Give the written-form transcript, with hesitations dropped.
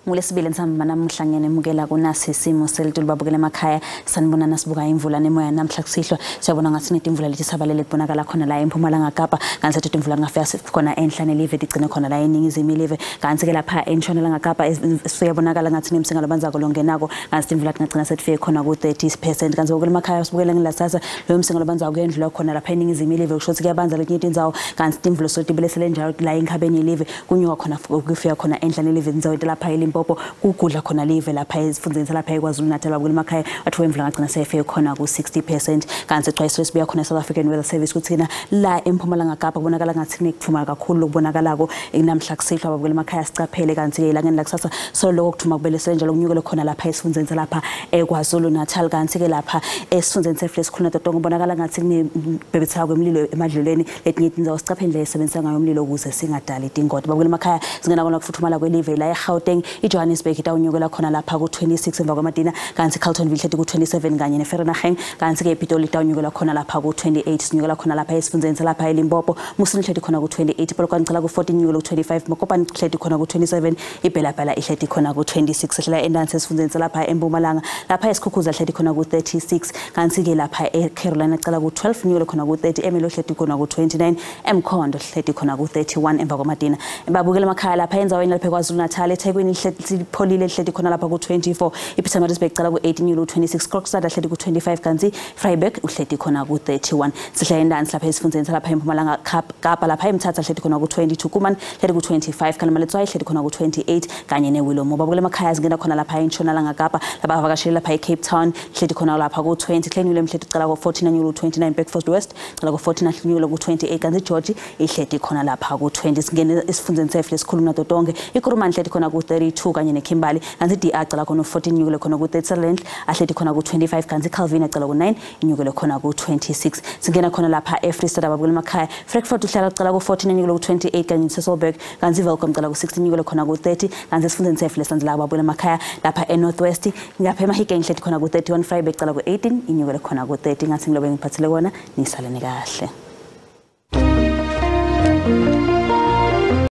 Ngulesibili ntsambama namuhla ngiyanemukela kunasi isimo selitulu babukela emakhaya. Sanibona nasibuka imvula nemoya namhla kusihlwa. Siyabona ngathi netimvula letisabalele kubonakala khona la eMpumalanga Kapa, kanti sathi timvula kungafika khona enhla nelive tigcine khona la eNingizimu ilive. Kanti ke lapha eNtshonalanga Kapa siyabonakala ngathi nemsinga lobanzako longenako, kanti timvula tingagcina setifike khona ku-30%. Kanti babukela emakhaya sibukele ngilasasa loyo msinga lobanzako kuyendlula khona lapha eNingizimu ilive, kusho ukuthi kuyabanza letinye tindzawo, kanti timvula sotibelesele njalo la enkhabeni yelive, kunyuka khona kufika khona enhla nelive tindzawo lapha eLimpopo, kugudla khona live lapha esifundeni salapha eKwaZulu Natal. Babukela emakhaya bathiwa imvula ngagcina seyifike khona ku-60%. Kanti sicwayiso esibuya khona e-South African Weather Service kuthina la eMpumalanga Kapa kubonakala ngathi kunekuthuma kakhulu lokubonakalako namhla kusihlwa. Babukela emakhaya sicaphele, kanti-ke elangeni lakusasa solo lokho kuthuma kubelesele njalo kunyukele khona lapha esifundeni salapha eKwaZulu Natal. Kanti-ke lapha esifundeni sefle esikhulu nato kubonakala ngathi kunebhebhetheka kwemlilo emadlelweni letinye tindzawo, sicaphele indlela esebenzisa ngayo umlilo ukuze singadali tingoti. Babukela emakhaya singena kona kufuthumala kwelive la eGauteng, iJohannesburg itawunyukela khona lapha ku-26 emva kwamadina, kanti Carltonville ihleti ku-27 kanye neVereeniging. Kanti-ke iPitoli itawunyukela khona lapha ku-28. Sinyukela khona lapha esifundeni salapha eLimpopo, Musina ihleti khona ku-28, Polokwane cala ku-14 nyukela ku-25, Mokopane ihleti khona ku-27, iBela-Bela ihleti khona ku-26. Sehlela entansi esifundeni salapha eMpumalanga, lapha eSkhukhuza ihleti khona ku-36, kanti-ke lapha eCarolina cala ku-12 nyukele khona ku-30, Ermelo ihleti khona ku-29, eMkhondo ihleti khona ku-31 emva kwamadina. Babukela emakhaya lapha endzaweni lapha eKwaZulu Natal, eThekwini lipholile lihleti khona lapha ku-24, iPietermaritzburg cala ku-18 nyukele ku-26, Kokstad ahleti ku-25, kanti Vryburg uhleti khona ku-31. Sihla entansi lapha esifundeni salapha eMpumalanga Kapa, lapha eMthatha hleti khona ku-22, Kuman hleti ku-25, Kanamaletswai hleti khona ku-28 kanye neWillowmoor. Babukela emakhaya singena khona lapha eNtshonalanga Kapa, lapha avakashele lapha eCape Town hleti khona lapha ku-20, Clanwilliam hleti cala ku-14 nyukele ku-29, Beaufort West cala ku-14 nyukele ku-28, kanti George ihleti khona lapha ku-20. Singene esifundeni sefu lesikhulu nato tonke, iKuruman ihleti khona ku-32 kanye neKimberley, kanti DR cala khona ku-14 nyukele khona ku-30, Sutherland ahleti khona ku-25, kanti Calvin acala ku-9 inyukele khona ku-26. Singena khona lapha eFree State, ababukela emakhaya, Frankfurt uhlala cala ku-14 inyukele ku-28 kanye neSasolburg, kanti Welkom cala ku-16 inyukele khona ku-30. Kanti esifundeni sefu lesandzela, ababukela emakhaya, lapha eNorth West, lapha eMahikeng ihleti khona ku-31, Vryburg cala ku-18 inyukele khona ku-30. Ngathi ngilobe ngiphathele kona, nisaleni kahle.